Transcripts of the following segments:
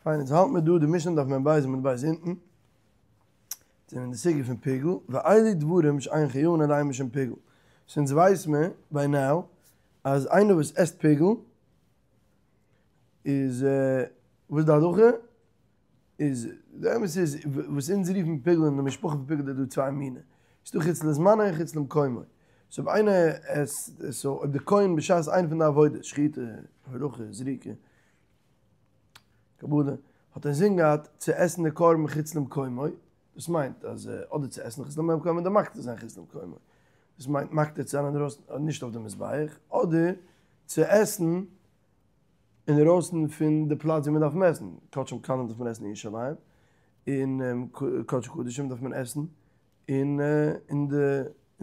פיין, אונז האלט מיר דא די משנה דף מ"ב עמוד ב' אונטן, זענען אין די סוגיא פון פיגול, ואלו דברים שאין חייבין עליהם משום פיגול. סאו אונז ווייס מיר ביי נאו אז איינער וואס עסט פיגול איז וואס איז די הלכה? איז די אמת איז וואס אונז רופן פיגול אין די משפחה פון פיגול איז דא צוויי מינים, ס'איז דא חוץ לזמנו און חוץ למקומו. סאו אויב איינער עסט, סאו אויב די כהן בשעת איינע פון די עבודות, שחיטה, הולכה, זריקה, קבלה, האט אינזין געהאט צו עסן די קרבן חוץ למקומו, דאס מיינט אז אדער צו עסן חוץ למקומו אדער מקטיר זיין חוץ למקומו, דאס מיינט מקטיר צו זיין אינדרויסן נישט אויף די מזבח, אדער צו עסן אינדרויסן פון די פלאץ ווי מען דארף עסן, קדשים קלים דארף מען עסן אין ירושלים, און קדשי קדשים דארף מען עסן אין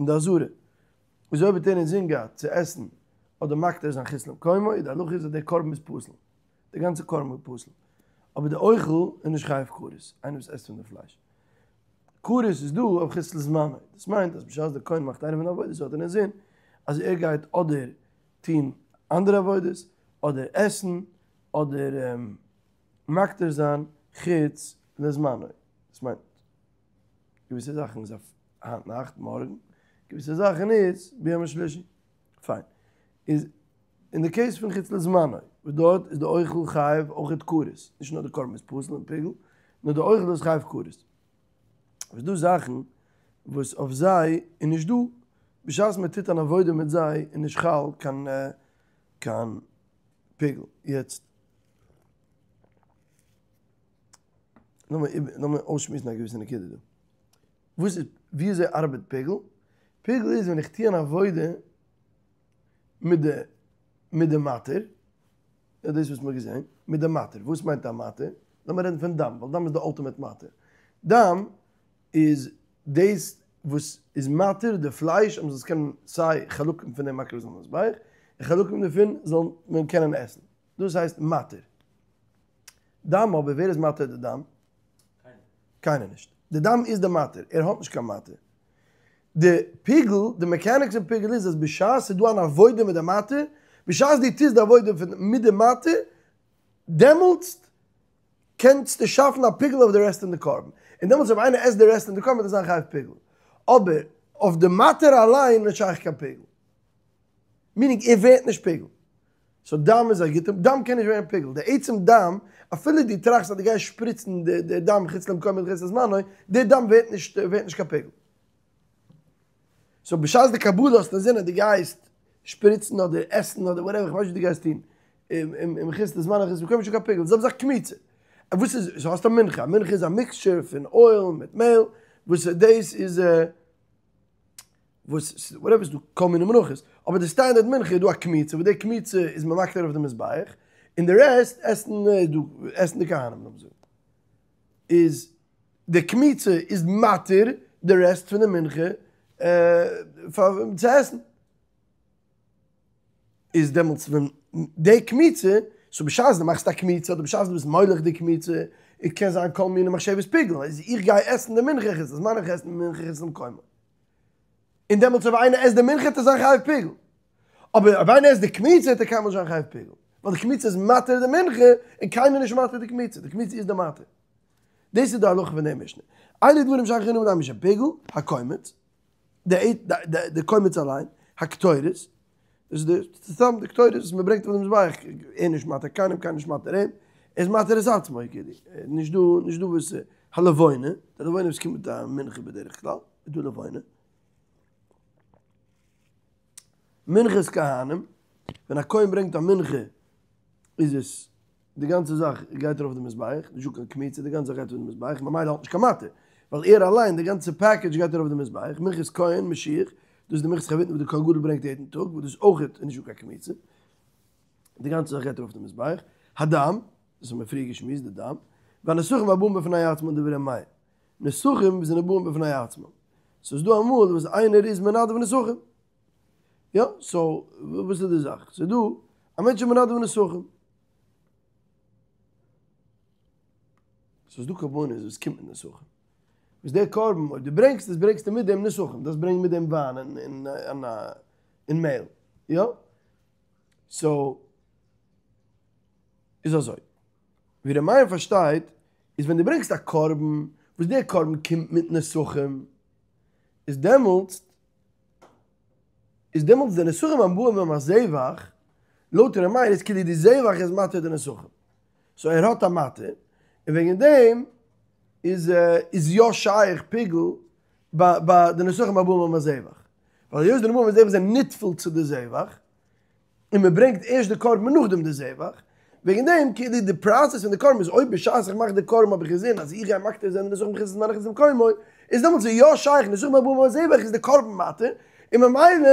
די עזרה. איז אויב האט ער אינזין געהאט צו עסן אדער מקטיר זיין חוץ למקומו, די הלכה איז אז דער קרבן איז פסול, די גאנצע קרבן איז פסול, אבער די אוכל איז נישט חייב כרת, איינער וואס עסט פון די פלייש. כרת איז דא אויף חוץ לזמנו, דאס מיינט אז בשעת דער כהן מאכט איינע פון די עבודות האט ער אינזין אז ער גייט אדער טון אנדערע עבודות, אדער עסן, אדער מקטיר זיין חוץ לזמנו, דאס מיינט געוויסע זאכן איז אויף היינט נאכט, מארגן, געוויסע זאכן איז ביום השלישי. פיין. איז אין די קעיס פון חוץ לזמנו, וואס דארט איז די אוכל חייב אויכעט כרת, נישט נאר די קרבן איז פסול און פיגול, נאר די אוכל איז חייב כרת. איז דא זאכן וואס אויף זיי איז נישט דא, בשעת מען טוט אן עבודה מיט זיי איז נישט חל קיין קיין פיגול. יעצט לאמיר אויסשמועסן א געוויסע נקודה דא. וואס איז, ווי אזוי ארבעט פיגול? פיגול איז ווען איך טוה אן עבודה מיט די, מיט די מתיר, יא דאס וואס מ'האט געזען, מיט די מתיר, וואס מיינט א מתיר? לאמיר רעדן פון דם, ווייל דם איז די ultimate מתיר. דם איז דאס וואס איז מתיר די פלייש אז מ'זאל עס קענען סיי חלקים פון דעם מקריב זיין אויפן מזבח, און חלקים דערפון זאל מען קענען עסן. דאס הייסט מתיר. דם אבער, ווער איז מתיר די דם? קיינער נישט. די דם איז די מתיר, ער האט נישט קיין מתיר. די פיגול, די mechanics פון פיגול איז אז בשעת ס'איז דא אן עבודה מיט די מתיר, בשעת דו טוסט די עבודה פון מיט די מתיר, דעמאלטס קענסטו שאפן א פיגול אויף די רעסט פון די קרבן. און דעמאלטס אויב איינער עסט די רעסט פון די קרבן וועט ער זיין חייב פיגול. אבער אויף די מתיר אליין איז נישט שייך קיין פיגול. meaning ער ווערט נישט פיגול. so דם איז א גוטע, דם קען נישט ווערן פיגול, די עצם דם, אפילו דו טראכסט אז דו גייסט שפריצן די דם חוץ למקומו וחוץ לזמנו, די דם ווערט נישט ווערט נישט קיין פיגול. so בשעת די קבלה האסט אינזין אז דו גייסט שפריצן אדער עסן אדער whatever, כ'ווייס נישט וואס דו גייסט טון, און חוץ לזמנו וחוץ למקומו נישטא קיין פיגול, די זעלבע זאך קמיצה. וואס איז, so האסט א מנחה, א מנחה איז א mixture פון oil מיט מעהל, וואס דאס איז. וואס whatever ס'דא כל מיני מנחות, אבער די standard מנחה איז דא א קמיצה וואס די קמיצה איז מען מקטיר אויף די מזבח, און די רעסט עסן דא עסן די כהנים לאמיר זאגן, איז די קמיצה איז מתיר די רעסט פון די מנחה פאר צו עסן. איז דעמאלטס ווען די קמיצה, so בשעת דו מאכסט א קמיצה אדער בשעת דו ביסט מולך די קמיצה, איז קען זיין כל מיני מחשבות פיגול, אז איך גיי עסן די מנחה חוץ לזמנו איך עס די מנחה חוץ למקומו. און דעמאלטס אויב איינער עסט די מנחה וועט ער זיין חייב פיגול. אבער אויב איינער עסט די קמיצה וועט ער קיינמאל נישט זיין חייב פיגול. ווייל די קמיצה איז מתיר די מנחה, און קיינער איז נישט מתיר די קמיצה, די קמיצה איז די מתיר. דאס איז די הלכה פון די משנה. אלו דברים שאין חייבין עליהם משום פיגול, הקומץ. די קומץ אליין, הקטורת, דאס איז די סתם די קטורת וואס מען ברענגט אויף די מזבח, ער נישט מתיר קיינעם, קיינער נישט מתיר אים, ער איז מתיר את עצמו כאילו, נישט דא נישט דא וואס, הלבונה, די לבונה וואס קומט מיט א מנחה בדרך כלל, איז דא לבונה. מנחת כהנים, ווען א כהן ברענגט א מנחה איז עס די גאנצע זאך גייט ארויף די מזבח, נישט דא קיין קמיצה, די גאנצע זאך גייט ארויף די מזבח, ממילא האט נישט קיין מתיר, ווייל ער אליין, די גאנצע package גייט ארויף די מזבח, מנחת כהן משיח, דאס איז די מנחת חביתין וואס די כהן גדול ברענגט יעדן טאג, וואס דאס אויך איז נישט דא קיין קמיצה, די גאנצע זאך גייט ארויף די מזבח, הדם, דאס האבן מיר פריער געשמועסט, די דם, והנסכים הבאים בפני עצמן דברי מאיר, נסכים וואס זענען באים בפני עצמן, ס'איז דא אמאל וואס איינער איז מנדב נסכים, יא, so וואס איז די זאך? ס'איז דא א מענטש איז מנדב נסכים. ס'איז דא קרבנות וואס קומט מיט נסכים. וואס דער קרבן, אויב דו ברענגסט עס, ברענגסטו מיט דעם נסכים. דארפסט ברענגען מיט דעם וויין און און מעהל. יא? so, איז אזוי. ווי ר' מאיר פארשטייט איז ווען דו ברענגסט א קרבן וואס דער קרבן קומט מיט נסכים איז דעמאלטס איז דעמאלטס די נסכים הבאים עם הזבח לויט ר' מאיר איז כאילו די זבח איז מתיר די נסכים so ער האט א מתיר און וועגן דעם איז איז יא שייך פיגול ביי ביי די נסכים הבאים עם הזבח ווייל היות די נסכים הבאים עם הזבח זענען נטפל צו די זבח און מען ברענגט ערשט די קרבן און נאכדעם די זבח, וועגן דעם כאילו די process פון די קרבן איז אויב בשעת איך מאך די קרבן האב איך געזען אז איך גיי מקטיר זיין די נסכים חוץ לזמנו חוץ למקומו, איז דעמאלטס איז יא שייך נסכים הבאים עם הזבח איז די קרבן מתיר, און ממילא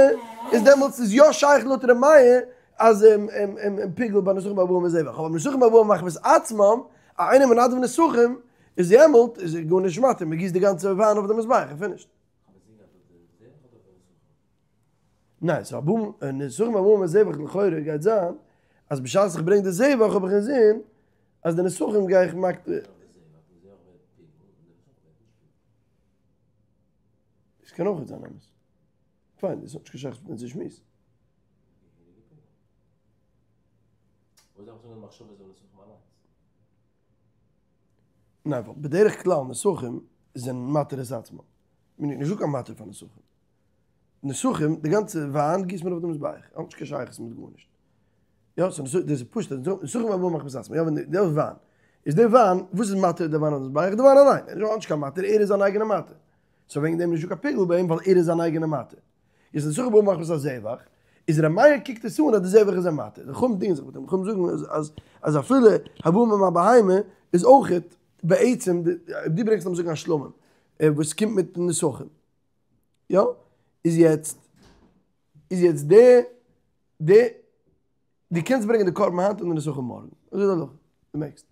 איז דעמאלטס איז יא שייך לויט ר' מאיר אז פיגול ביי נסכים הבאים עם הזבח, אבער נסכים הבאים מחמת עצמם, א איינער מנדב נסכים איז יעמאלט איז גארנישט מתיר, מען גיסט די גאנצע וויין אויף די מזבח און finished. ניין, ס'איז הבאים, נסכים הבאים עם הזבח לכאורה גייט זיין אז בשעת איך ברענג די זבח האב איך אינזין אז די נסכים גיי איך מקטיר. עס קען אויך זיין אמת. פיין, דאס האט נישט קיין שייכות מיט אונזער שמועס. ניין, ווייל בדרך כלל נסכים זענען מתיר את עצמם. מען איז נישטא קיין מתיר פאר נסכים. נסכים, די גאנצע וויין גיסט מען אויף די מזבח, האט נישט קיין שייכות מיט גארנישט. יא, ס'איז דאס איז פשוט, נסכים הבאים מחמת עצמם, יא ווען די וויין, איז די וויין, וואס איז מתיר די וויין אויף די מזבח? די וויין אליין, ער האט נישט קיין מתיר, ער איז זיין אייגענע מתיר. so וועגן דעם איז נישטא קיין פיגול ביי אים ווייל ער איז זיין אייגענע מתיר. איז נסכים הבאים מחמת הזבח, איז ר' מאיר קוקט עס אן אז די זבח איז א מתיר. די חכמים דינגען זיך מיט אים, די חכמים זאגן אז אז אפילו הבאים עם הבהמה איז אויכעט בעצם, אויב דו ברענגסט לאמיר זאגן א שלמים וואס קומט מיט נסכים, יא? איז יעצט, איז יעצט די, די, דו קענסט ברענגען די קרבן היינט און די נסכים מארגן, אזוי איז די הלכה, דו מעגסט.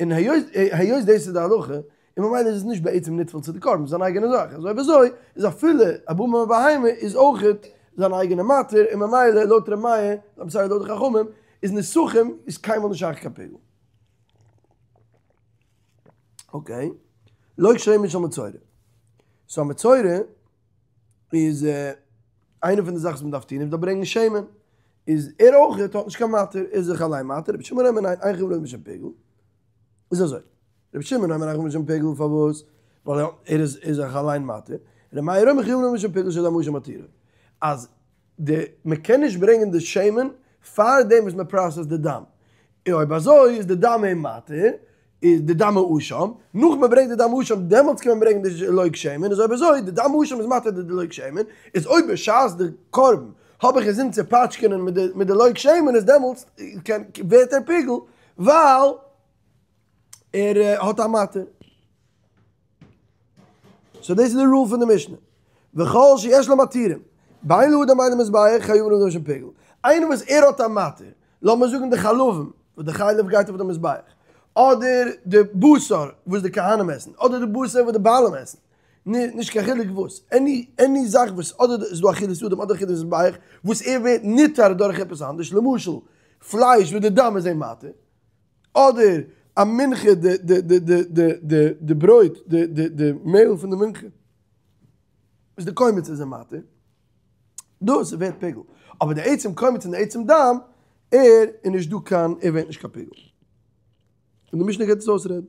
און היות, היות דאס איז די הלכה, און ממילא איז עס נישט בעצם נטפל צו די קרבן, ס'איז זיין אייגענע זאך, אזוי אויב אזוי, איז אפילו הבאים עם הבהמה איז אויכעט זיין אייגענע מתיר, און ממילא לויט ר' מאיר, I'm sorry לויט די חכמים, איז נסכים איז קיינמאל נישט שייך קיין פיגול. okay, לוג שמן של מצורע. so א מצורע איז איינע פון די זאכן וואס מען דארף טון איז מען דארף ברענגען שמן. איז ער אויך האט נישט קיין מתיר, ער איז זיך אליין מתיר, רבי שמעון אומר ניין, אין חייבין אלא משום פיגול. איז אזוי, רבי שמעון אומר אין חייבין משום פיגול פארוואס? ווייל ער איז זיך אליין מתיר. רבי מאיר אומר חייבין אלא משום פיגול שעל ידי האשם מתירו. אז די מען קען נישט ברענגען די שמן פאר דעם וואס מען process ט די דם, און אויב אזוי איז די דם אים מתיר, איז די דם האשם, נאך מען ברענגט די דם האשם דעמאלטס קען מען ברענגען די לוג שמן, איז אויב אזוי די דם האשם איז מתיר די לוג שמן, איז אויב בשעת די קרבן האב איך אינזין צו פאטשקענען מיט די מיט די לוג שמן איז דעמאלטס קען ווערט ער פיגול ווייל ער האט א מתיר. so דאס איז די rule פון די משנה. וכל שיש לו מתירים, בין לאדם בין למזבח, חייבין אלא משום פיגול. איינער וואס ער האט א מתיר, לאמיר זאגן די חלבים, וואס די חלב גייט אויף די מזבח, אדער די בשר וואס די כהנים עסן, אדער די בשר וואס די בעלים עסן, נישט קיין חילוק וואס, any any זאך וואס אדער איז דא אכילת אדם אדער אכילת מזבח, וואס ער ווערט נתיר דורך עפעס אנדערש, למשל פלייש וואס די דם איז אים מתיר, אדער א מנחה די די די די די די די ברויט די די די מעהל פון די מנחה וואס די קומץ איז אים מתיר, דאס ווערט פיגול, אבער די עצם קומץ און די עצם דם ער איז נישט דא קיין ער ווערט נישט קיין פיגול. און די משנה גייט עס אויסרעדן.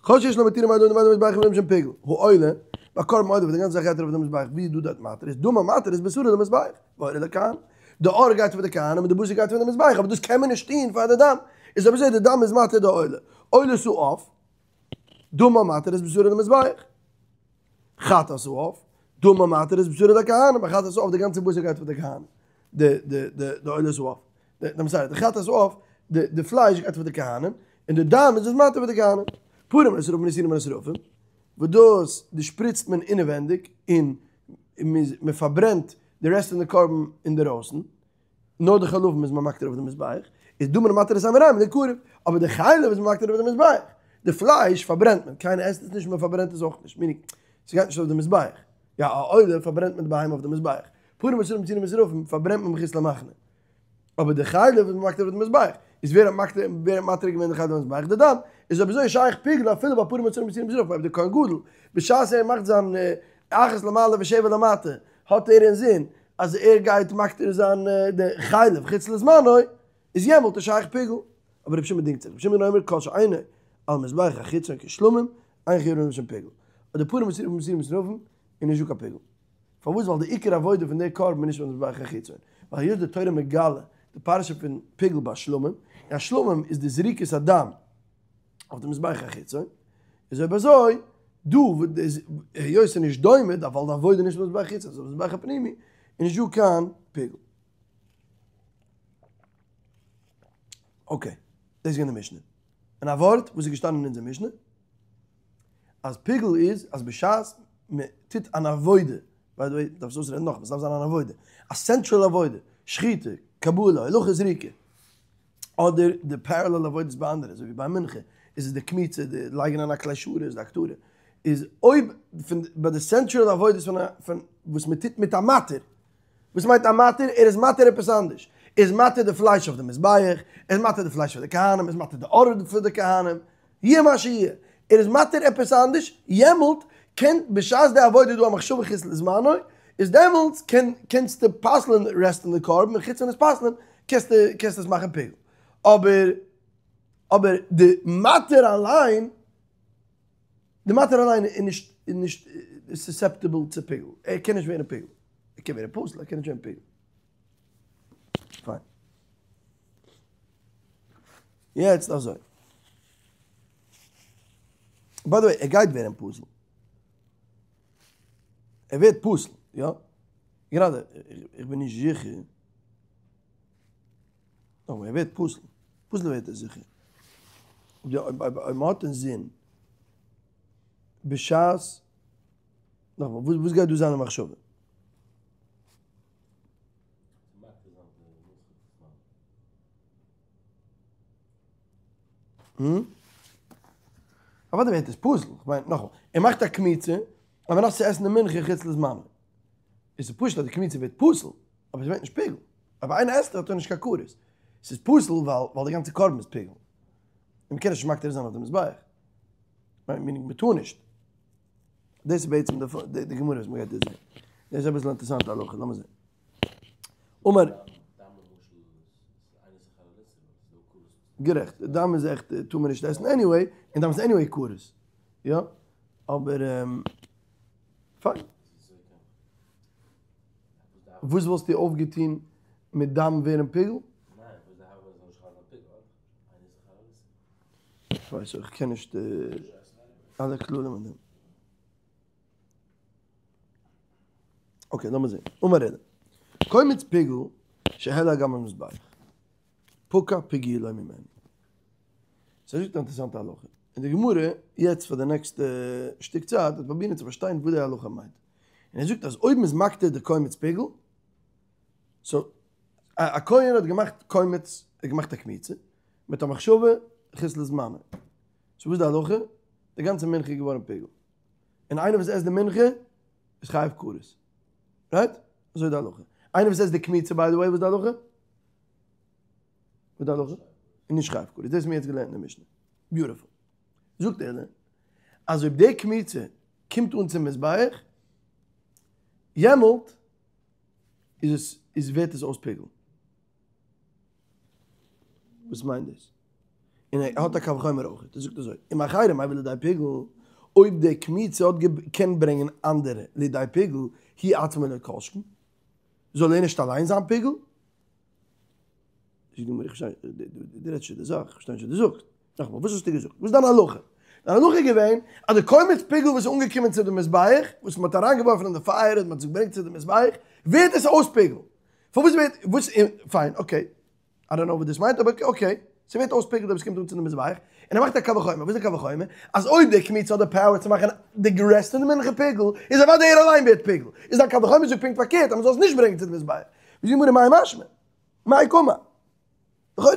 כל שיש לו מתירים בין לאדם ובין למזבח חייבין אלא משום פיגול, העולה, ביי קרבן עולה וואס די גאנצע זאך גייט ארויף אויף די מזבח ווי איז דא דארט מתיר איז דמה מתיר את בשרו למזבח, ועורו לכהנים, די עור גייט פאר די כהנים און די בשר גייט פאר די מזבח אבער דאס קען מען נישט טון פאר די דם, איז אויב אזוי די דם איז מתיר די עולה, עולת העוף, דמה מתיר את בשרו למזבח, חטאת העוף, דמה מתיר את בשרו לכהנים, ביי חטאת העוף די גאנצע בשר גייט פאר די כהנים, די די די די עולת העוף. די sorry, די חטאת העוף, די די פלייש גייט פאר די כהנים, און די דם איז דאס מתיר פאר די כהנים. פרים הנשרפים ונתינים הנשרפים, וואס דאס די שפריצט מען אינעווענדיג, און מען פארברענט די רעסט פון די קרבן אינדערויסן, נאר די חלבים איז מען מקטיר אויף די מזבח, איז דמן מתיר את אימורים ליקרב, אבער די חלב איז מען מקטיר אויף די מזבח, די פלייש פארברענט מען, קיינער עסט עס נישט, מען פארברענט עס אויך נישט, meaning, ס'גייט נישט אויף די מזבח, יא א עולה פארברענט מען די בהמה אויף די מזבח, פרים הנשרפים ונתינים הנשרפים פארברענט מען מחוץ למחנה. אבער די חלב איז מען מקטיר אויף די מזבח, איז ווער האט מקטיר ווער האט מתיר געווען די חלב אויף די מזבח? די דם, איז אויב אזוי שייך פיגול אפילו ביי פרים הנשרפים ונתינים הנשרפים, אויב די כהן גדול בשעת ער מאכט זיין אחת למעלה ושבע למטה האט ער אינזין אז ער גייט מקטיר זיין די חלב חוץ לזמנו, איז יעמאלט איז שייך פיגול. אבער רבי שמעון דינגט זיך, רבי שמעון אומר כל שאינו על מזבח החיצון כשלמים, אין חייבין משום פיגול. אויב די פרים ושעירים ושעירים ונשרפים איז נישט דא קיין פיגול. פארוואס? ווייל די עיקר עבודה פון די קרבן איז נישט אויף מזבח החיצון. ווייל היות די תורה מגלה די פרשה פון פיגול ביי שלמים, און א שלמים איז די זריקת הדם אויף די מזבח החיצון, איז אויב אזוי דא היות ס'איז נישט דומה, ווייל די עבודה איז נישט אויף מזבח החיצון, ס'איז אויף מזבח הפנימי, איז נישט דא קיין פיגול. okay, דאס איז געווען די משנה. אין א ווארט, וואס איז געשטאנען אין אונזער משנה? אז פיגול איז אז בשעת מען טוט אן עבודה, by the way, דארף עס אויסרעדן נאכאמאל, עס דארף זיין אן עבודה, א central עבודה, שחיטה, קבלה, הולכה זריקה, אדער די parallel עבודות ביי אנדערע, אזוי ווי ביי מנחה, איז עס די קמיצה, די לייגן אריין א כלי שרת, די הקטרה, איז אויב פון ביי די central עבודות פון וואס מען טוט מיט א מתיר, וואס מיינט א מתיר? ער איז מתיר עפעס אנדערש. ער איז מתיר די פלייש אויף די מזבח, ער איז מתיר די פלייש פאר די כהנים, ער איז מתיר די עור פאר די כהנים, יהיה מה שיהיה. ער איז מתיר עפעס אנדערש, יעמאלט קען בשעת די עבודה איז דא א מחשבה חוץ לזמנו, איז דעמאלטס קען קענסטו פסל'ען רעסט פון די קרבן, און חוץ פון עס פסל'ען קענסטו קענסטו עס מאכן פיגול. אבער אבער די מתיר אליין. די מתיר אליין איז נישט איז נישט susceptible צו פיגול, ער קען נישט ווערן פיגול, ער קען ווערן פסול, ער קען נישט ווערן פיגול. פיין. יעצט אזוי. by the way, ער גייט ווערן פסול. ער ווערט פסול, יא? גראדע, איך בין נישט זיכער. נאכאמאל, ער ווערט פסול. פסול ווערט ער זיכער. אויב מ'האט אינזין בשעת, נאכאמאל, וואס גייט דא זיין די מחשבה? אוודאי ווערט עס פסול, כ'מיין נאכאמאל, ער מאכט א קמיצה, על מנת צו עסן די מנחה חוץ לזמנו. איז פשוט אז די קמיצה ווערט פסול, אבער עס ווערט נישט פיגול. אויב איינער עסט האט ער נישט קיין כרת. ס'איז פסול ווייל ווייל די גאנצע קרבן איז פיגול. און מ'קען נישט מקטיר זיין אויף די מזבח. meaning מ'טאר נישט. דאס איז בעצם די די גמרא וואס מ'גייט דא זעהן. דאס איז אביסל אינטערעסאנטע הלכה, לאמיר זעהן. אמר. גערעכט, דם איז עכט טאר מען נישט עסן anyway, און דם איז anyway כרת. יא, אבער פיין. וואס וואלסטו אויפגעטון מיט דם ווערן פיגול? כ'ווייס איך קען נישט אלע כללים אין דעם. okay לאמיר זעהן. אמר עולא. קומץ פיגול שהעלה על גבי המזבח. פקע פיגולו ממנו. ס'איז א אינטערעסאנטע הלכה. און די גמרא יעצט פאר די נעקסטע שטיק צייט וועט פרובירן צו פארשטיין וואס די הלכה מיינט. און ער זאגט אז אויב מ'איז מקטיר די קומץ פיגול, so א כהן האט געמאכט קומץ, ער האט געמאכט א קמיצה, מיט א מחשבה חוץ לזמנו. so וואס איז די הלכה? די גאנצע מנחה איז געווארן פיגול. און איינער וואס עסט די מנחה איז חייב כרת. right? אזוי איז די הלכה. איינער וואס עסט די קמיצה by the way וואס איז די הלכה? וואס איז די הלכה? איז נישט חייב כרת. דאס האבן מיר יעצט געלערנט אין די משנה. beautiful. זאגט ער אז אויב די קמיצה קומט אן צום מזבח, יעמאלט איז עס איז ווערט עס אויס פיגול. וואס מיינט דאס? און ער האט א קל וחומר אויך, ער זאגט אזוי, אם אחרים מביאין לידי פיגול, אויב די קמיצה האט קען ברענגען אנדערע לידי פיגול, הוא עצמו לא כל שכן, זאל ער נישט אליין זיין פיגול? זאגט די גמרא, איך פארשטיי נישט, דו רעדסט נישט די זאך, איך פארשטיי נישט וואס דו זאגסט. נאכאמאל, וואס האסטו געזאגט? וואס איז דיין הלכה? דיין הלכה איז געווען אז די קומץ פיגול וואס איז אנגעקומען צו די מזבח, וואס מען האט אריינגעווארפן אין די פייער און מען האט עס געברענגט צו די מזבח, ווערט עס אויס פיגול. פארוואס ווערט, וואס, פיין, okay, I don't know וואס דאס מיינט, אבער okay, ס'ווערט אויס פיגול אויב עס קומט אן צו די מזבח, און ער מאכט א קל וחומר, וואס איז די קל וחומר? אז אויב די קמיצה האט די power צו מאכן די רעסט פון די מנחה פיגול, איז אוודאי ער אליין ווערט פיגול. איז דיין קל וחומר זאגט פונקט פארקערט, אז מען זאל עס נישט ברענגען צו די מזבח. זאגט די גמרא מאי משמע? מאי קאמר? לכאורה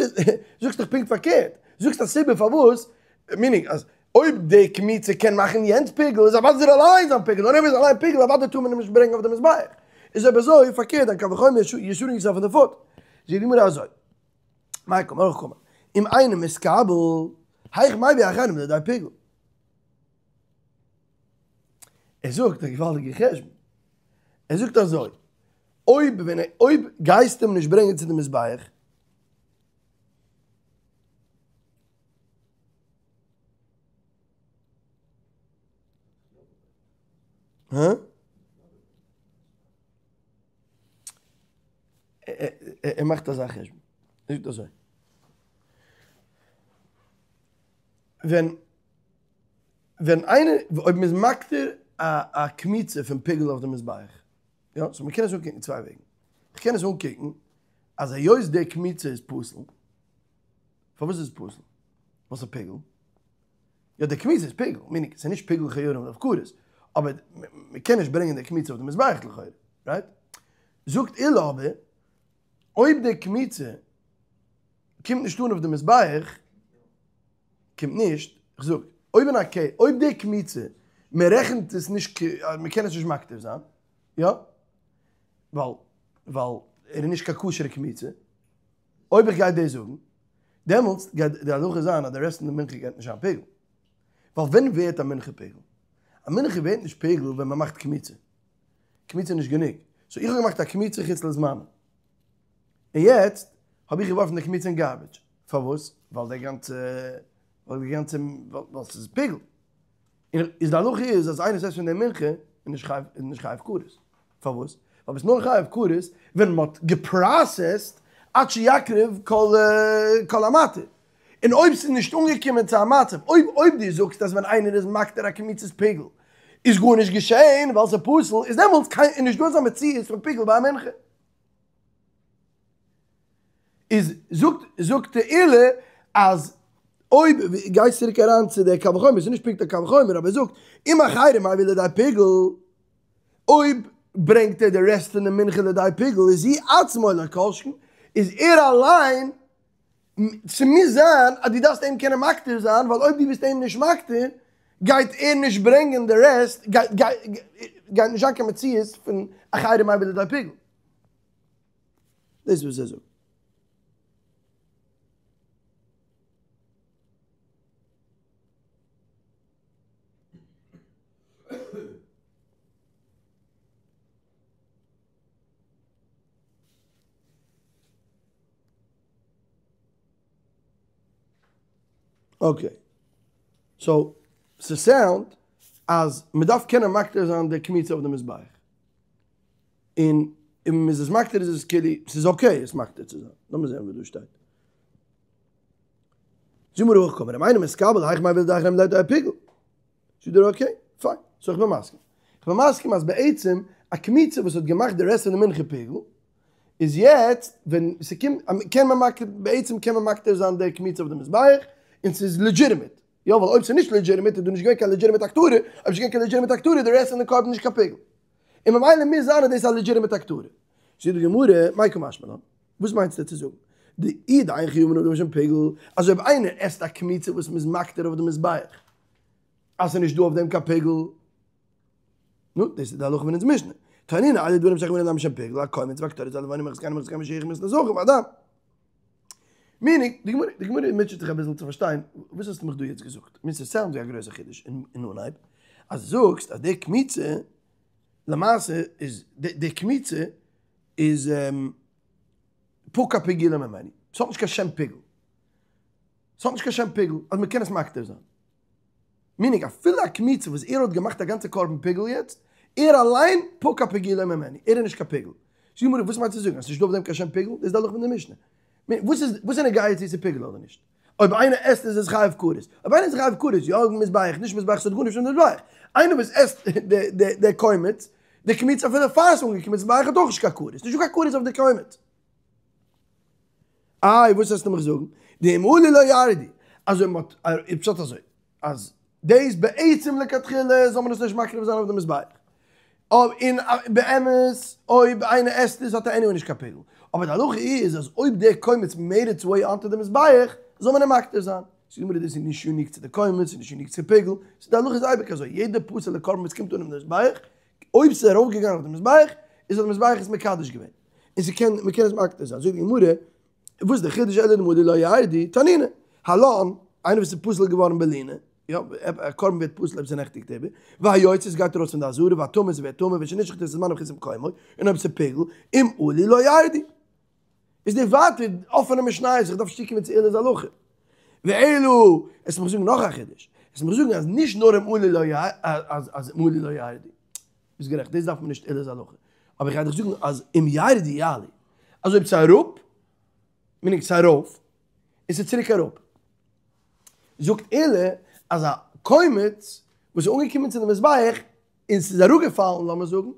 זאגסט דאך פונקט פארקערט, זאגסט א סיבה פארוואס, meaning אז אויב די קמיצה קען מאכן יענץ פיגול איז אוודאי זאל ער אליין זיין פיגול, און אויב איז אליין פיגול אוודאי טאר מען אים נישט ברענגען אויף די מזבח, איז אויב אזוי פארקערט דיין קל וחומר you're shooting yourself in the foot. זאגט די גמרא אזוי, מאי קאמר הכי קאמר, אם אינו מתקבל, היאך מביא אחרים לידי פיגול. ער זאגט א געוואלדיגע חשבון, ער זאגט אזוי, אויב ווען אויב גייסטו אים נישט ברענגען צו די מזבח. הא? ער מאכט אזא חשבון, ער זאגט אזוי, ווען ווען איינער, אויב מ'איז מקטיר א קמיצה פון פיגול אויף די מזבח, יא, סאו מ'קען עס אנקוקן צוויי וועגן, כ'קען עס אנקוקן אז היות די קמיצה איז פסול, פארוואס איז עס פסול? ווייל ס'איז פיגול. יא די קמיצה איז פיגול, meaning ס'איז נישט פיגול חייבים אויף כרת, אבער מ'קען נישט ברענגען די קמיצה אויף די מזבח לכאורה, right? זאגט עולא אבער, אויב די קמיצה קומט נישט אן אויף די מזבח, קומט נישט, איך זאג, אויב אין א קעי, אויב די קמיצה, מ'רעכנט עס נישט כ, מ'קען עס נישט מקטיר זיין, יא? ווייל, ווייל ער איז נישט קיין כשר'ע קמיצה, אויב איך גיי דאס זאגן, דעמאלטס גייט די הלכה זיין אז די רעסט פון די מנחה גייט נישט זיין פיגול. ווייל ווען ווערט א מנחה פיגול? א מנחה ווערט נישט פיגול ווען מען מאכט קמיצה. קמיצה איז נישט גענוג. so איך האב געמאכט א קמיצה חוץ לזמנה. און יעצט האב איך געווארפן די קמיצה אין garbage. פארוואס? ווייל די גאנצע, ווייל די גאנצע, ווייל ס'איז פיגול. און איז די הלכה איז אז איינער עסט פון די מנחה איז נישט חייב, איז נישט חייב כרת. פארוואס? ווייל ביסט נאר חייב כרת ווען מ'האט געפראסעסט עד שיקריב כל כל המתיר. און אויב ס'איז נישט אנגעקומען צו א מצב, אויב אויב דו זאגסט אז ווען איינער איז מקטיר א קמיצת פיגול איז גארנישט געשען ווייל ס'איז פסול, איז דעמאלטס קיין איז נישט דא אזא מציאות פון פיגול ביי א מנחה. איז זאגט זאגט עולא אז אויב גייסט צוריק אריין צו די קל וחומר, ס'איז נישט פונקט א קל וחומר אבער ער זאגט אם אחרים מביא לידי פיגול, אויב ברענגט ער די רעסט פון די מנחה לידי פיגול איז הוא עצמו לא כל שכן, איז ער אליין, ס'מוז זיין אז דו דארפסט אים קענען מקטיר זיין ווייל אויב דו ביסט אים נישט מקטיר גייט ער נישט ברענגען די רעסט, גייט נישט זיין קיין מציאות פון אחרים מביא לידי פיגול. דאס איז וואס ער זאגט. okay. so, ס'sound אז מ'דארף קענען מקטיר זיין די קמיצה אויף די מזבח. און און מ'איז עס מקטיר איז עס כאילו, ס'איז okay עס מקטיר צו זיין. לאמיר זען וואס דא שטייט. זאג מיר הכי קאמר, אם אינו מתקבל, היאך מביא לידי אחרים לידי פיגול. זאגט ער okay, פיין, so איך בין מסכים. איך בין מסכים אז בעצם א קמיצה וואס האט געמאכט די רעסט פון די מנחה פיגול, איז יעצט ווען ס'קומט, קען מען מקטיר, בעצם קען מען מקטיר זיין די קמיצה אויף די מזבח, און ס'איז legitimate. יא, ווייל אויב ס'איז נישט legitimate איז דא נישט געווען קיין legitimate הקטרה, אויב ס'איז געווען קיין legitimate הקטרה איז די רעסט פון די קרבן נישט קיין פיגול. און ממילא מוז זיין אז דאס איז א legitimate הקטרה. זאגט די גמרא, מאי קא משמע לן? וואס מיינסטו צו זאגן? דאי דאין חייבין אדם משום פיגול, אז אויב איינער עסט א קמיצה וואס מ'איז מקטיר אויף די מזבח, אז ס'איז נישט דא אויף דעם קיין פיגול, נו, דאס איז די הלכה פון אונז משנה. תנינא אלו דברים שאין חייבין אדם משום פיגול, הקומץ והקטורת והלבונה מרחת כהנים מרחת כהנים משיח מרחת נסכים והדם. meaning, די גמרא, די גמרא מוטשעט זיך אביסל צו פארשטיין, וואס האסטו מיך דא יעצט געזאגט? מיר ס'sound ווי א גרויסע חידוש אין אנהייב, אז זאגסט אז די קמיצה, למעשה איז די קמיצה איז פקע פיגולו ממנו, ס'האט נישט קיין שם פיגול, ס'האט נישט קיין שם פיגול אז מ'קען עס מקטיר זיין. meaning אפילו א קמיצה וואס ער האט געמאכט א גאנצע קרבן פיגול יעצט, ער אליין פקע פיגולו ממנו, ער איז נישט קיין פיגול. זאגט די גמרא, וואס מיינסטו צו זאגן אז ס'נישט דא אויף דעם קיין שם פיגול? דאס איז די הלכה פון די משנה. וואס איז וואס איז נוגע צו ס'איז פיגול אדער נישט? אויב איינער עסט איז עס חייב כרת. אויב איינער איז חייב כרת, יא מזבח, נישט מזבח, ס'האט גארנישט מיט מזבח. איינער וואס עסט די קומץ, די קמיצה אפילו פאר ס'איז אנגעקומען צום מזבח האט אויך נישט קיין כרת. נישטא קיין כרת אויף די קומץ. איי וואס וועסטו מיך זאגן? דאם עלו לא ירדו, אז אויב מ'האט, איז פשט אזוי, אז דאס בעצם לכתחילה זאל מען עס נישט מקריב זיין אויף די מזבח, און באמת אויב איינער עסט עס האט ער anyway נישט קיין פיגול, אבער די הלכה איז אז אויב דער קומץ made its way onto די מזבח זאל מען אים מקטיר זיין. זאגט די גמרא דאס איז נישט unique צו די קומץ, ס'איז נישט unique צו פיגול, ס'איז די הלכה איז אייביג אזוי, יעדע פסול'ע קרבן וואס קומט אן אין די מזבח, אויב ס'איז ארויפגעגאנגען אויף די מזבח, איז האט די מזבח עס מקדש געווען. און ס'קען, מ'קען עס מקטיר זיין. זאגט די גמרא, וואס איז די חידוש אלא דאם עלו לא ירדו, תנינא, הלן, איינער וואס איז פסול געווארן בלינה, יא, א קרבן ווערט פסול אויב ס'נעכטיגט איבער, והיוצא ס'גייט ארויס פון די עזרה, והטמא ס'ווערט טמא, ושנשחטו את זמנו מחוץ למקומו, און אויב ס'פיגול, אם עלו לא ירדו. איז די ווייטער אפענע משניות, איך דארף נישט צוקומען צו עולא'ס הלכה. ואלא, עס מיך זאגן נאך א חידוש, עס מיך זאגן אז נישט נאר אם עלו לא אז אז אם עלו לא ירדו. ביסט גערעכט, דאס דארף מען נישט עולא'ס הלכה. אבער איך גיי דיך זאגן אז אם ירדו יעלו, אז אויב ס'איז אראפ, מיינט ס'איז ארויף, און ס'איז צוריק אראפ. זאגט עולא אז א קומץ וואס איז אנגעקומען צו די מזבח און ס'איז אראפגעפאלן לאמיר זאגן,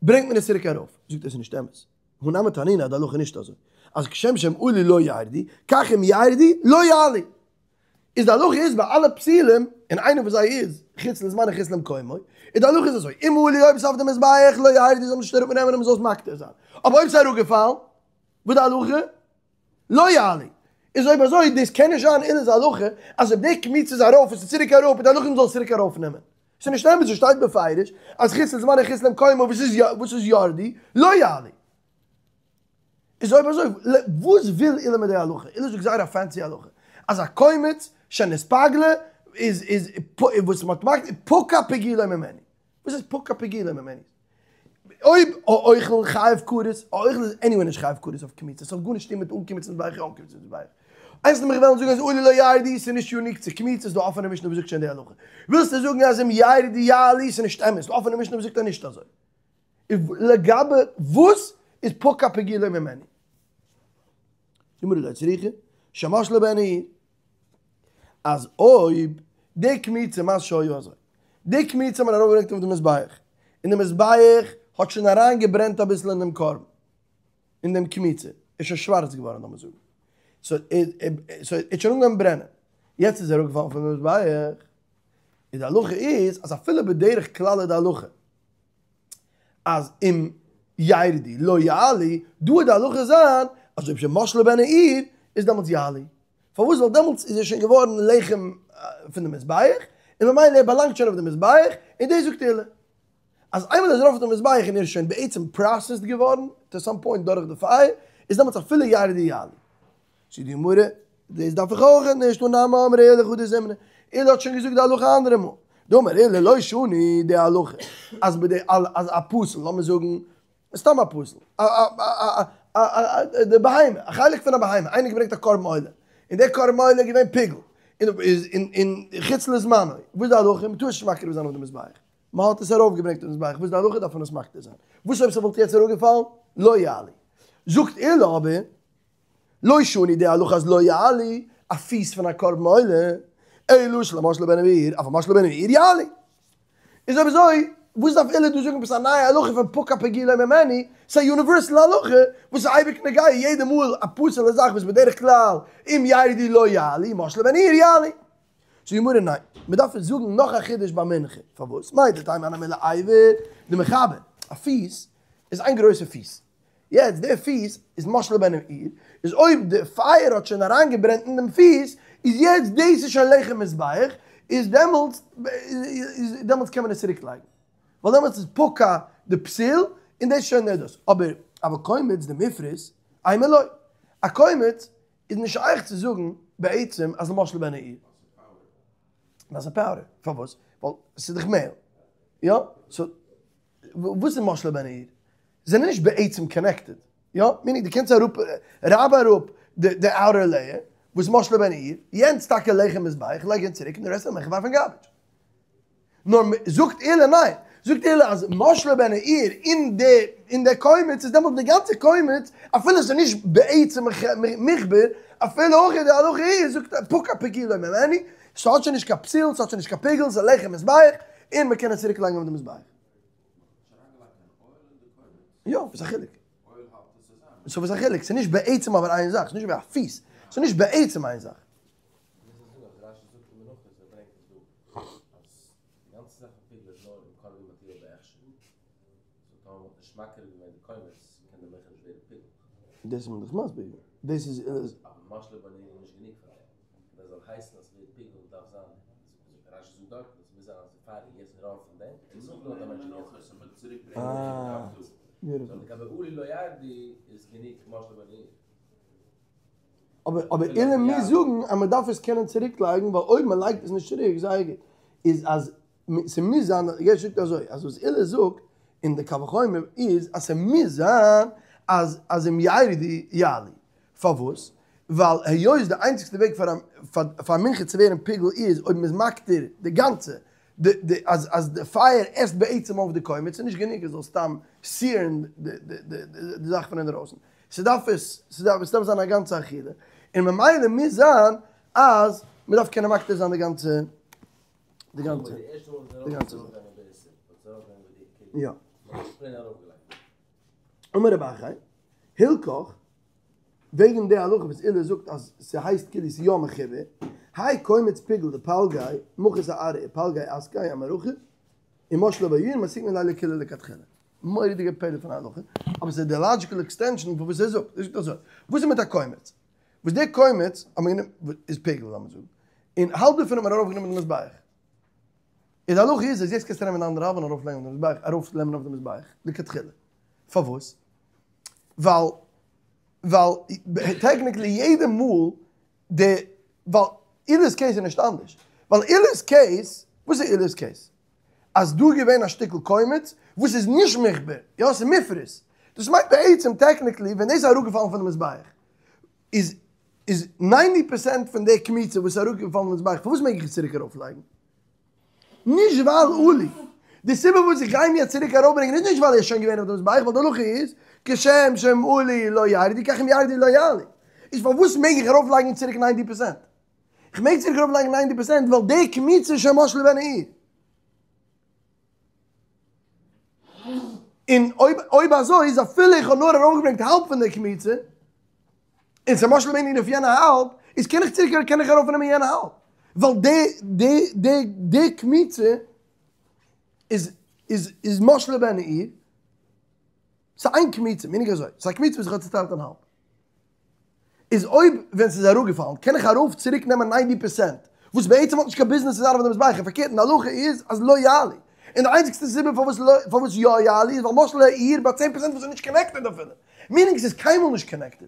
ברענגט מען עס צוריק ארויף. זאגט ער ס'איז נישט אמת. הא נמי תנינא אז די הלכה איז נישט אזוי. אז כשם שהם עלו לא ירדו, כך אם ירדו לא יעלו. איז די הלכה איז ביי אלע פסילים, און איינע פון זיי איז חוץ לזמנו חוץ למקומו, איז די הלכה איז אזוי, אם עלו אויב ס'איז אויף די מזבח לא ירדו זאל מען נישט אראפ נעמען און מ'זאל עס מקטיר זיין, אבער אויב ס'איז אראפגעפאלן, וואס די הלכה? לא יעלו. איז אויב אזוי דאס קען נישט זיין עולא'ס הלכה אז אויב די קמיצה איז ארויף און ס'איז צוריק אראפ איז די הלכה מ'זאל עס צוריק ארויף נעמען. ס'איז נישט אמת, ס'שטייט בפירוש אז חוץ לזמנו חוץ למקומו וואס איז וואס איז ירדו לא יעלו. איז אויב אזוי וואס וויל עולא מיט די הלכה? עולא זאגט זייער א fancy הלכה אז א קומץ שנתפגלה איז איז וואס מ'האט געמאכט פקע פגולו ממנו. וואס איז פקע פגולו ממנו? אויב א אוכל חייב כרת, א אוכל איז anyway נישט חייב כרת אויף קמיצה, ס'האט גארנישט צו טון מיט אנקומען צום מזבח יא אנקומען צום מזבח. איינס לאמיך וועלן זאגן אז עלו לא ירדו ס'איז נישט unique צו קמיצה, ס'איז דא אפענע משנה וואס זאגט שוין די הלכה. ווילסטו זאגן אז אם ירדו יעלו ס'איז נישט אמת, ס'דא אפענע משנה וואס זאגט אז נישט אזוי. לגבי וואס איז פקע פגולו ממנו? גמרא לא צריכא, שמשלה בעין העיר. אז אויב די קמיצה מה שהיה אזוי, די קמיצה האט מען ארויפגעברענגט אויף די מזבח, און די מזבח האט שוין אריין געברענט אביסל אין דעם קרבן, אין דעם קמיצה, איז שוין שווארץ געווארן לאמיר זאגן, so ער האט שוין אנגעהויבן ברענען, יעצט איז ער אראפגעפאלן פון די מזבח, איז די הלכה איז אז אפילו בדרך כלל איז די הלכה אז אם ירדו לא יעלו, דא וועט די הלכה זיין אז אויב שמשלה בהן האור איז דעמאלטס יעלו. פארוואס? ווייל דעמאלטס איז ער שוין געווארן לחם פון די מזבח, און ממילא ער באלאנגט שוין אויף די מזבח, און דאס זאגט עולא. אז איינמאל ער איז ארויף אויף די מזבח און ער איז שוין בעצם processed געווארן to some point דורך די פייער, איז דעמאלטס אפילו ירדו יעלו. זאגט די גמרא, דאס דארף איך אויך נישט, הא נמי אמרה עולא חדא זימנא, עולא האט שוין געזאגט די הלכה אנדערע מאל. דאמר עולא לא שנו די הלכה אז ביי די אז א פסל, לאמיר זאגן סתם א פסל, א א א א די בהמה, א חלק פון א בהמה, איינער געברענגט א קרבן עולה, און דער קרבן עולה איז געווען פיגול, און איז אין אין חוץ לזמנו, וואס איז די הלכה? מ'טאר עס נישט מקריב זיין אויף די מזבח, מ'האט עס ארויף געברענגט אויף די מזבח, וואס איז די הלכה? דארף מען עס מקטיר זיין, וואס אויב ס'וואלט יעצט אראפגעפאלן? לא יעלו. זאגט עולא אבער, לא שנו די הלכה אז לא יעלו, א פיס פון א קרבן עולה, אלא שלא משלה בהן האור, אבל משלה בהן האור יעלו. איז אויב אזוי, וואס דארף עולא דא זאגן עפעס א נייע הלכה פון פקע פגולו ממנו, ס'איז א universal הלכה וואס איז אייביג נוגע יעדע מאל א פסול'ע זאך וואס בדרך כלל אם ירדו לא יעלו, משלה בהן האור יעלו. זאגט די גמרא ניין, מ'דארף עס זאגן נאך א חידוש ביי מנחה, פארוואס? מהו דתימא הני מילי אבר דמכבר, א פיס איז איין גרויסע פיס, יעצט די פיס איז משלה בהן האור, איז אויב די פייער האט שוין אריינגעברענט אין דעם פיס, איז יעצט דאס איז שוין לחם מזבח, איז דעמאלטס איז דעמאלטס קען מען עס צוריק לייגן, ווייל דעמאלטס איז פקע די פתיל און דאס איז שוין דאס, אבער אבל קומץ דמיפרס, אימא לא, א קומץ איז נישט שייך צו זאגן בעצם אז משלה בהן האור. ווייל ס'איז powder, פארוואס? ווייל ס'איז דאך מעהל, יא? so וואס איז משלה בהן האור? זענען נישט בעצם connected, יא? meaning דו קענסט אראפ רייב אראפ די outer layer וואס משלה בהן האור, יענץ טאקע לחם מזבח, לייג יענץ צוריק און די רעסט וועל איך ווארפן אין garbage. נאר זאגט עולא ניין, זאגט עולא אז משלה בהן האור אין די אין די קומץ איז דעמאלט די גאנצע קומץ אפילו עס איז נישט בעצם מוכבר, אפילו אויך די הלכה איז זאגט פקע פגולו ממנו, ס'האט שוין נישט קיין פתיל, ס'האט שוין נישט קיין פיגול, ס'איז לחם מזבח, און מ'קען עס צוריק לייגן אויף די מזבח. יא, וואס איז א חילוק? so וואס איז א חילוק? ס'איז נישט בעצם אבער איין זאך, ס'איז נישט ווי א פיס, ס'איז נישט בעצם איין זאך. דאס איז מען דאך מסביר געווען, דאס איז. אבער אבער עולא מוז זאגן אז מען דארף עס קענען צוריק לייגן ווייל אויב מען לייגט עס נישט צוריק זייער גוט איז אז ס'מוז זיין יעצט זאגט אזוי אז וואס עולא זאגט אין די קל וחומר איז אז ס'מוז זיין אז אז אם ירדו יעלו פארוואס ווייל היות די איינציגסטע וועג פאר פאר מנחה צו ווערן פיגול איז אויב מ'איז מקטיר די גאנצע. די די אז אז די פייער עסט בעצם אויף די קומץ, ס'איז נישט גענוג עס זאל סתם סיערן די די די זאך פון אינדערויסן, ס'דארף עס ס'דארף ס'דארף זיין א גאנצע אכילה, און ממילא מוז זיין אז מ'דארף קענען מקטיר זיין די גאנצע די גאנצע די גאנצע זאך. יא. אמר רב אחאי, הלכך, וועגן די הלכה וואס עולא זאגט אז ס'הייסט כאילו ס'איז יא מחובר, האי קומץ פיגול דפלגיה מחית אארעא ופלגיה אסקיה אמערכה ומשלא בעיר מסקינן ליה לקולא לכתחילה. מורא'דיגע פלא פון א הלכה, אבער ס'איז די לאדזשיקל עקסטענשאן פון וואס ער זאגט. ער זאגט אזוי, וואס איז מיט א קומץ? וואס די קומץ האט מען גענומען, איז פיגול לאמיר זאגן, און האלב דערפון האט מען ארויפגענומען די מזבח. איז די הלכה איז אז יעצט קענסטו נעמען די אנדערע האלב און ארויפלייגן אויף די מזבח, ארויפנעמען אויף די מזבח, לכתחילה. פארוואס? ווייל ווייל טעקניקלי יעדע מאל די ווייל עולא'ס קעיס איז נישט אנדערש, ווייל עולא'ס קעיס, וואס איז עולא'ס קעיס? אז דא איז געווען א שטיקל קומץ וואס איז נישט מוחבר, יא ס'איז מופרז, דאס מיינט בעצם טעקניקלי ווען דאס איז אראפגעפאלן פון די מזבח איז איז ניינטי פערסענט פון די קמיצה וואס איז אראפגעפאלן פון די מזבח פארוואס מעג איך עס צוריק ארויפלייגן? נישט ווייל עלה. די סיבה וואס איך גיי אים יעצט צוריק ארויפברענגען איז נישט ווייל ער איז שוין געווען אויף די מזבח, ווייל די הלכה איז כשם שהם עלו לא ירדו כך אם ירדו לא יעלו. איז פארוואס מעג איך ארויפלייגן צוריק ניינטי פערסענט? איך מעג צוריק ארויפלייגן ניינטי פערסענט ווייל די קמיצה איז שוין משלה בעין העיר. און אויב אויב אזוי איז אפילו איך האב נאר ארויפגעברענגט האלב פון די קמיצה, און ס'איז משלה בעין העיר אויף יענע האלב, איז קען איך צוריק קען איך ארויפנעמען יענע האלב, ווייל די די די די קמיצה איז איז איז משלה בעין העיר, ס'איז איין קמיצה, מיינונג אזוי, ס'איז א קמיצה וואס איך האב צוטיילט אין האלב. איז אויב ווען ס'איז אראפגעפאלן קען איך ארויף צוריק נעמען ניינטי פערסענט, וואס בעצם האט נישט קיין ביזנעס צו זיין אויף די מזבח, און פארקערט און די הלכה איז אז לא יעלו, און די איינציגסטע סיבה פארוואס פארוואס יא יעלו איז ווייל משלה העיר ביי צען פערסענט וואס איז נישט קאנעקטעד אפילו, מינינג ס'איז קיינמאל נישט קאנעקטעד,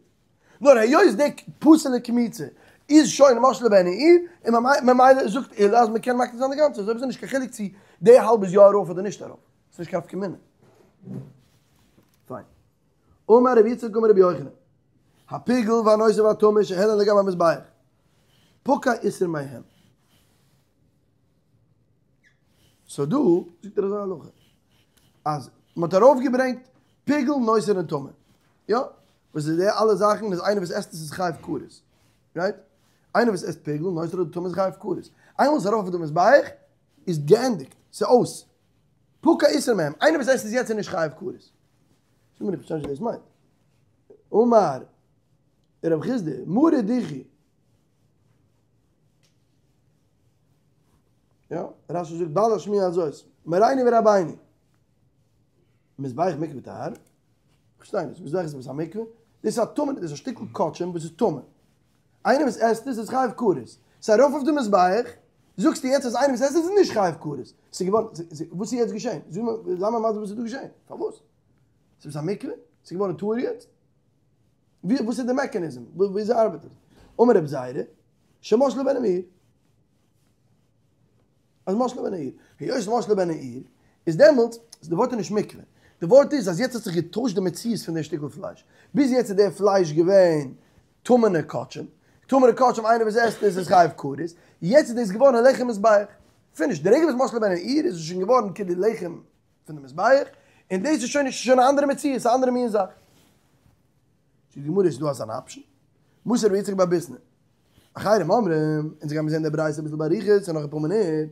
נאר היות די פסול'ע קמיצה איז שוין משלה בעין העיר, און ממילא זאגט עולא אז מ'קען מקטיר זיין די גאנצע, אזוי איז נישט קיין חילוק צו די האלב איז יא ארויף אדער נישט ארויף, ס'איז נישט קיין נפקא מינה. פיין. אמר רבי יצחק אמר רבי יוחנן, הפיגול והנותר והטמא שהעלן לגבי המזבח, פקע איסור מהם. סאו דא זאגט ער אזא הלכה, אז מען האט ארויפגעברענגט פיגול נותר און טמא, יא? וואס איז די אלע זאכן איז איינער וואס עסט עס איז חייב כרת, רייט? איינער וואס עסט פיגול נותר אדער טמא איז חייב כרת. איינמאל עס איז ארויף אויף די מזבח איז געענדיגט, ס'איז אויס. פקע איסור מהם, איינער וואס עסט עס יעצט איז נישט חייב כרת. זאג מיר איך פארשטיי נישט וואס דאס מיינט. אמר רב חסדא, מרא דיחי. יא, רשי זאגט בעל השמועה הזאת, מורינו ורבינו. מזבח מקווה טהרה? כ'פארשטיי נישט, מזבח איז עפעס א מקווה? דאס איז א טמא, דאס איז א שטיקל קדשים וואס איז טמא. איינער וואס עסט עס איז חייב כרת. ס'איז ארויף אויף די מזבח, זאגסטו יעצט אז איינער וואס עסט עס איז נישט חייב כרת. ס'איז געווארן, וואס איז יעצט געשען? זאג מיר, זיי מיר מסביר וואס איז דא געשען? פארוואס? ס'איז עפעס א מקווה? ס'איז געווארן טהור יעצט? ווי, וואס איז די מעקאניזם? וויאזוי ארבעט עס? אמר רב זירא, שמשלה בעין העיר. אז משלה בעין העיר. היות משלה בעין העיר, איז דעמאלטס, די ווארט איז נישט מקווה. די ווארט איז אז יעצט האט זיך געטוישט די מציאות פון די שטיקל פלייש. ביז יעצט איז די פלייש געווען טמא'נע קדשים, טמא'נע קדשים איינער וואס עסט עס איז חייב כרת, יעצט איז דאס געווארן א לחם מזבח, פיניש, די רגע וואס משלה בעין העיר איז עס שוין געווארן כאילו לחם פון די מזבח, און דאס איז שוין נישט, שוין א אנדערע מציאות, א אנדערע מין זאך. זאגט די גמרא איז דא אזאן אפשן? מתיב רב יצחק בר ביסנא, אחרים אומרים, אונז גיימיר זען די ברייתא אביסל באריכות אין נאך אפאר מינוט,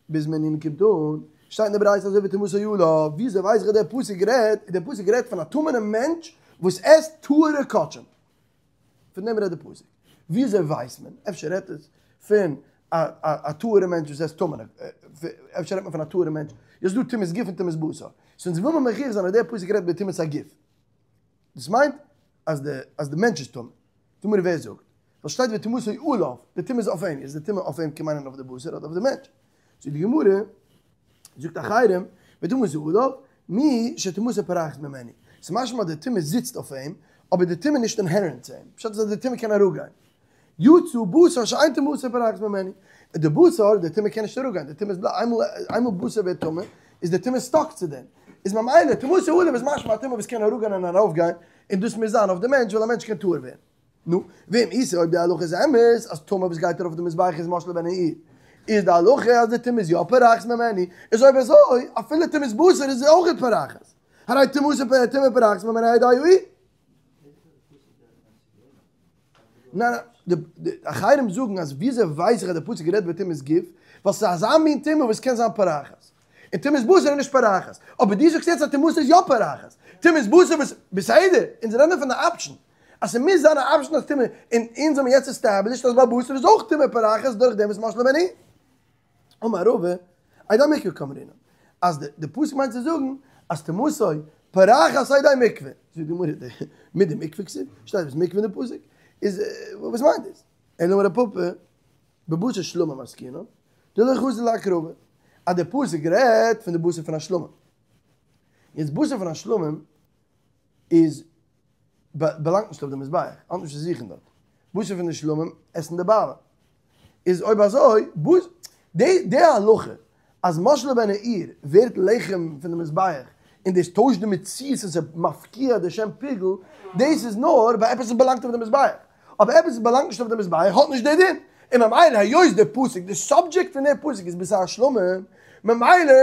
ביז מנין קומט אן, שטייט אין די ברייתא אזוי וטומאתו עליו, וויאזוי ווייס איך אז דער פסוק רעדט, דער פסוק רעדט פון א טמא'נעם מענטש וואס עסט טהור'ע קדשים, פון דעם רעדט דער פסוק, וויאזוי ווייסט מען, אפשר רעדט עס פון א א טהור'ע מענטש וואס עסט טמא'נע, אפשר רעדט מען פון א טהור'ע מענטש, איז דא טומאת גוף און טומאת בשר, סאו אונז וויל מען מוכיח זיין אז דער פסוק רעדט בטומאת הגוף. דאס מיינט אז די אז די מענטש איז טמא. די גמרא ווער זאגט? ווייל שטייט וטומאתו עליו, די טומאה איז אויף אים, איז די טומאה אויף אים קען מיינען אויף די בשר אדער אויף די מענטש. זאגט די גמרא, זאגט אחרים, וטומאתו עליו, מי שטומאתו פורחת ממנו. ס'איז משמע אז די טומאה זיצט אויף אים, אבער די טומאה איז נישט אינהערענט צו אים. פשט איז אז די טומאה קען אראפגיין. יצא בשר שאין טומאתו פורחת ממנו. די בשר, די טומאה קען נישט אראפגיין, די טומאה איז בלייבט, איינמאל איינמאל בשר ווערט טמא, איז די טומאה סטאק צו דעם. איז ממילא טומאתו עליו איז משמע א טומאה וואס קען אראפגיין און ארויפגיין, און דאס מוז זיין אויף די מענטש ווייל א מענטש קען טהור ווערן. נו, ואם איתא אויב די הלכה איז אמת אז טומאה וואס גייט ארויף די מזבח איז משלה בעין העיר, איז די הלכה אז די טומאה איז יא פורחת ממנו, איז אויב אזוי אפילו טומאת בשר איז אויכעט פורחת, הרי טומאתו טומאה פורחת ממנו על ידי האור. ניין ניין, די אחרים זאגן אז וויאזוי ווייס איך אז די פסוק רעדט בטומאת גוף, ווייל ס'איז אזא מין טומאה וואס קען זיין פורחת, און טומאת בשר איז נישט פורחת, אבער דו זאגסט יעצט אז טומאתו איז יא פורחת, טומאת בשר וואס, בסדר, אונז רעדן פון די option, אז ס'מוז זיין א option אז טומאה, און אונז האבן יעצט established אז ביי בשר איז אויך טומאה פורחת דורך דעם וואס משלה בן עיר. אמר רבא, על ידי מקווה קאמרינן, אז די פסוק מיינט צו זאגן אז טומאתו פורחת על ידי מקווה, זאגט די גמרא, מידי מקווה כתיב, שטייט עפעס מקווה אין די פסוק, איז וואס מיינט דאס? אלא אמר רב פפא, בבשר שלמים עסקינן, דלא חזי להקרבה, אז די פסוק רעדט פון די בשר פון א שלמים, יעצט בשר פון א שלמים איז באלאנגט נישט אויף די מזבח, האט נישט צו זוכן דארט, בשר פון די שלמים עסן די בעלים, איז אויב אזוי די די הלכה אז משלה בן העיר ווערט לחם פון די מזבח און דאס טוישט די מציאות און ס'איז מפקיע די שם פיגול, דאס איז נאר ביי עפעס וואס באלאנגט אויף די מזבח, אבער עפעס וואס באלאנגט נישט אויף די מזבח האט נישט די דין, און ממילא היות די פסוק די subject פון די פסוק איז בשר שלמים ממילא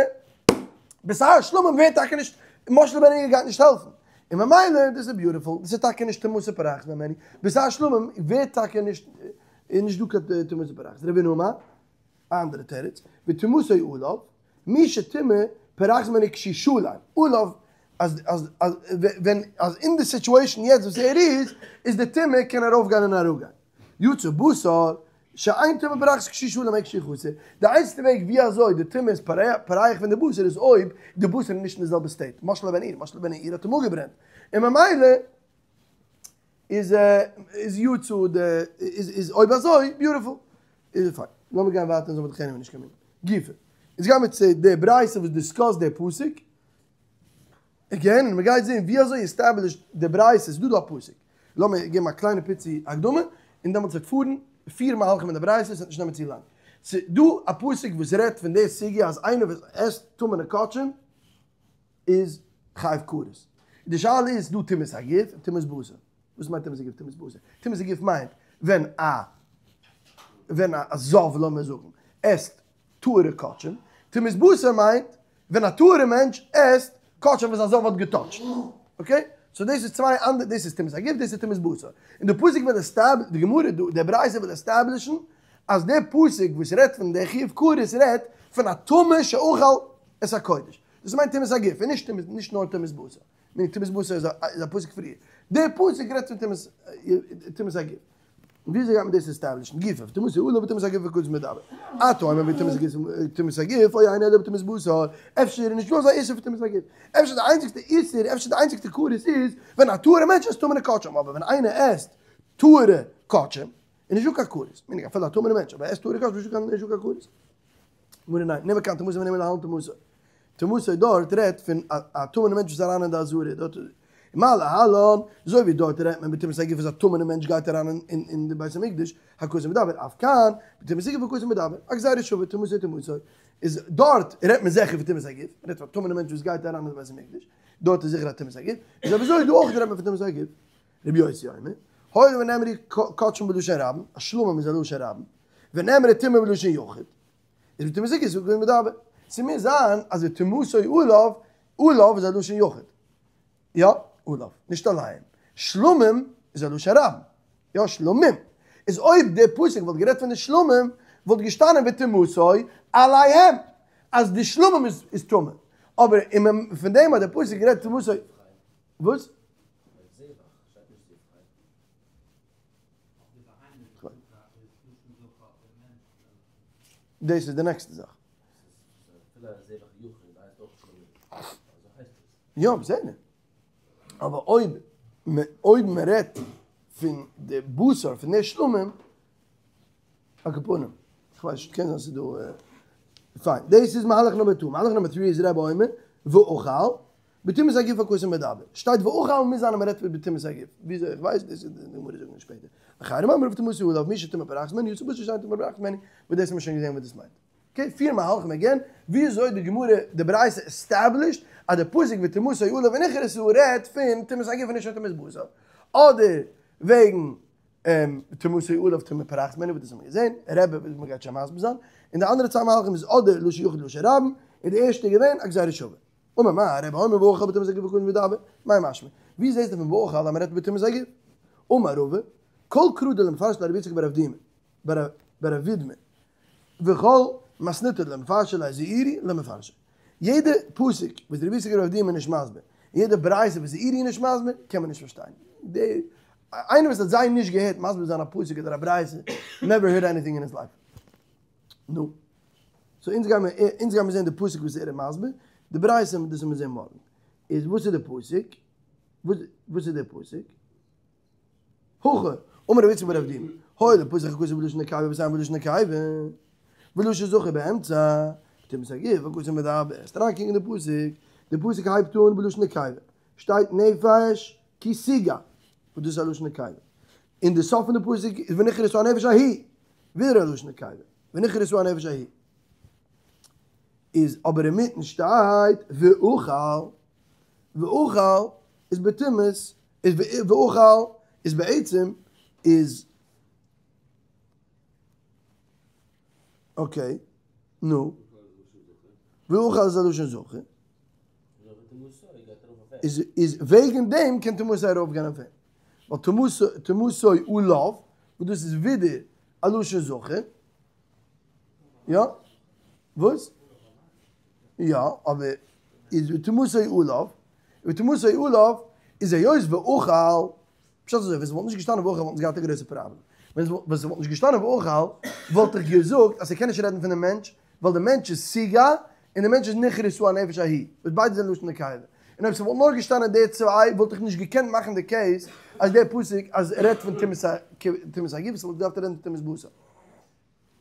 בשר שלמים ווערט טאקע נישט משלה בן העיר גייט נישט העלפן, און ממילא דאס איז beautiful, דאס איז טאקע נישט טומאתו פורחת ממנו, בשר שלמים ווערט טאקע נישט, איז נישט דא קיין טומאתו פורחת, רב הונא אמר, א אנדערע תירוץ, וטומאתו עליו, מי שטומאה פורחת ממנו כשהוא שלם, עליו, אז אז אז ווען אז אין די situation יעצט וואס ער איז, איז די טומאה קען ארויפגיין און אראפגיין. יצא בשר, שאין טומאה פורחת כשהוא שלם אלא כשהוא חסר, די איינציגסטע וועג ווי אזוי די טומאה איז פורח פון די בשר איז אויב די בשר איז נישט אין די זעלבע state, משלה בן העיר, משלה בן העיר האט אים אפגעברענט, און ממילא איז איז יצא די איז איז אויב אזוי beautiful איז פיין. לאמיר גיין ווייטער אונז האבן דאך עניוועי נישט קיין מנין. גופא. אונז גיימיר צו די ברייתא וואס discuss ט די פסוק. again, און מ'גייט זעהן ווי אזוי establish ט די ברייתא, ס'איז דא דא א פסוק. לאמיר געבן א קליינע פיצי הקדמה, און דעמאלטס וועט פארן פיר מהלכים אין די ברייתא, ס'וועט נישט נעמען צו לאנג. ס'איז דא א פסוק וואס רעדט פון די סוגיא אז איינער וואס עסט טמא'נע קדשים איז חייב כרת. די שאלה איז דא טומאת הגוף און טומאת בשר. וואס מיינט טומאת הגוף טומאת בשר? טומאת הגוף מיינט ווען א ווען א זב לאמיר זאגן עסט טהור'ע קדשים, טומאת בשר מיינט ווען א טהור'ע מענטש עסט קדשים וואס א זב האט געטאטשט. okay? so דאס איז צוויי אנדערע, דאס איז טומאת הגוף דאס איז טומאת בשר. און די פסוק וויל establish, די גמרא דא, די ברייתא וויל establish ן אז די פסוק וואס רעדט פון די חיוב כרת רעדט פון א טמא שאכל את הקודש. דאס מיינט טומאת הגוף און נישט טומאת, נישט נאר טומאת בשר. מיינט טומאת בשר איז א פסוק פריער. די פסוק רעדט פון טומאת טומאת הגוף. און וויאזוי גייט מען דאס establish ן? גופא, וטומאתו עליו בטומאת הגוף הכתוב מדבר. אתה אומר בטומאת הגוף טומאת הגוף או אינו אלא בטומאת בשר. אפשר איז נישטא אזא איסור פון טומאת הגוף. אפשר די איינציגסטע איסור, אפשר די איינציגסטע כרת איז ווען א טהור'ע מענטש עסט טמא'נע קדשים. אבער ווען איינער עסט טהור'ע קדשים איז נישטא קיין כרת. מיינט אפילו א טמא'נע מענטש אבער ער עסט טהור'ע קדשים איז נישטא קיין כרת. גמרא ניין, נעם מכאן טומאתו ונעם להלן טומאתו. טומאתו דארט רעדט פון א טמא'נע מענטש וואס איז אריין אין די עזרה, דארט מה להלן, אזוי ווי דארט רעדט מען בטומאת הגוף אז א טמא'נע מענטש גייט אריין אין די בית המקדש, הכתוב מדבר, אף כאן, בטומאת הגוף הכתוב מדבר, א גזירה שווה, טומאתו טומאתו, איז דארט רעדט מען זיכער פון טומאת הגוף, מען רעדט פון א טמא'נע מענטש וואס גייט אריין אין די בית המקדש, דארט איז זיכער א טומאת הגוף, איז אויב אזוי דא אויך רעדט מען פון טומאת הגוף. רבי יוסי אומר, הואיל ונאמרו קדשים בלשון רבים, א שלמים איז א לשון רבים, ונאמרה טומאה בלשון יחיד, איז בטומאת הגוף הכתוב מדבר. ס'מוז זיין אז וטומאתו עליו, עליו איז א לשון יחיד. יא, עליו, נישט עליהם. שלמים איז א לשון רבים. יא, שלמים. איז אויב דער פסוק וואלט גערעדט פון די שלמים, וואלט געשטאנען וטומאתו עליהם. אז די שלמים איז טמא. אבער פון דעם האט דער פסוק גערעדט טומאתו. וואס? דאס איז די נעקסטע זאך. יא, בסדר. אבער אויב אויב מען רעדט פון די בשר פון די שלמים, על כל פנים, איך ווייס נישט, קען זיין ס'איז דא, פיין, דאס איז מהלך number two, מהלך number three איז רבי אומר, ואכל, בטומאת הגוף הכתוב מדבר, שטייט ואכל מוז זיין אז מ'רעדט פון בטומאת הגוף, וויאזוי איך ווייס דאס איז די גמרא זאגט מיר שפעטער, אחרים אומרים וטומאתו עליו מי שטומאה פורחת ממנו יצא בשר שאין טומאה פורחת ממנו, וואס דאס האבן מיר שוין געזען וואס דאס מיינט. okay, פיר מהלכים again, וויאזוי די גמרא די ברייתא established אז די פסוק וטומאתו עליו ונכרתה רעדט פון טומאת הגוף און נישט פון טומאת בשר, אדער וועגן. טומאתו עליו טומאה פורחת ממנו וואס דאס האבן מיר געזען, רבי וואס מען גייט שוין מסביר זיין, און די אנדערע צוויי מהלכים איז אדער לשון יחיד לשון רבים, און די ערשטע איז געווען א גזירה שווה. אמר מר, רבי אומר ואכל בטומאת הגוף הכתוב מדבר, מאי משמע? ווי זעסטו פון ואכל אז מען רעדט בטומאת הגוף? אמר רבא, כל קרא דלא מפרש ליה רבי יצחק בר אבדימי בר אבידמי וכל מתניתא דלא מפרש ליה זעירי לא מפרשא. יעדע פסוק וואס רבי יצחק בר אבדימי איז נישט מסביר, און יעדע ברייתא וואס זעירי איז נישט מסביר, קען מען נישט פארשטיין. די איינער וואס האט זיי נישט געהערט מסביר זיין א פסוק אדער א ברייתא, נעווער הערד עניטינג אין היז לייף. נו. סאו אונז גיימער אונז גיימער זעהן די פסוק וואס ער איז מסביר, די ברייתא דאס וועלן מיר זעהן מארגן. איז וואס איז די פסוק? וואס איז די פסוק? הכי אמר רבי יצחק בר אבדימי, הואיל ופתח הכתוב בלשון נקבה וסיים בלשון נקבה, ולשון זכר באמצע, בטומאת הגוף הכתוב מדבר, וועסט אריינקוקן אין די פסוק, די פסוק הייבט אן בלשון נקבה, שטייט נפש כי תיגע, וואס דאס איז א לשון נקבה, און די סוף פון די פסוק איז ונכרתה הנפש ההיא, ווידער א לשון נקבה, ונכרתה הנפש ההיא. איז אבער אינמיטן שטייט ואכל, ואכל איז בטומאת, איז ואכל איז בעצם איז אקעי, נו, ואכל איז א לשון זכר, איז איז וועגן דעם קען טומאתו ארויף גיין אויף אים, ווייל טומאתו עליו, וואס דאס איז ווידער א לשון זכר, יא? וואס? יא, אבער איז וטומאתו עליו, וטומאתו עליו איז היות ואכל, פשט אזוי, ווען ס'וואלט נישט געשטאנען ואכל וואלט אונז געהאט א גרויסע פראבלעם. ווען ס'וואלט נישט געשטאנען ואכל וואלט איך געזאגט אז ס'קען נישט רעדן פון די מענטש, ווייל די מענטש איז תיגע און די מענטש איז נכרתה הנפש ההיא, וואס ביידע זענען לשון נקבה. און אויב ס'וואלט נאר געשטאנען די צוויי וואלט איך נישט געקענט מאכן די קעיס אז די פסוק אז רעדט פון טומאת הגוף, ס'וואלט געדארפט רעדן פון טומאת בשר.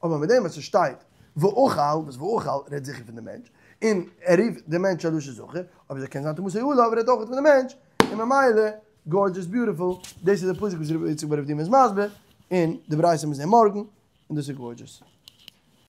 אבער מיט דעם וואס עס שטייט ואכל, וואס ואכל רעדט זיכער פון די מענטש, און ער רופט די מענטש א לשון זכר, אבער עס קען זיין טומאתו עליו רעדט אויך פון די מענטש, און ממילא גארדזשעס ביוטיפול, דאס איז די פסוק וואס רבי יצחק בר אבדימי איז מסביר, און די ברייתא מיר זעהן מארגן, און דאס איז גארדזשעס.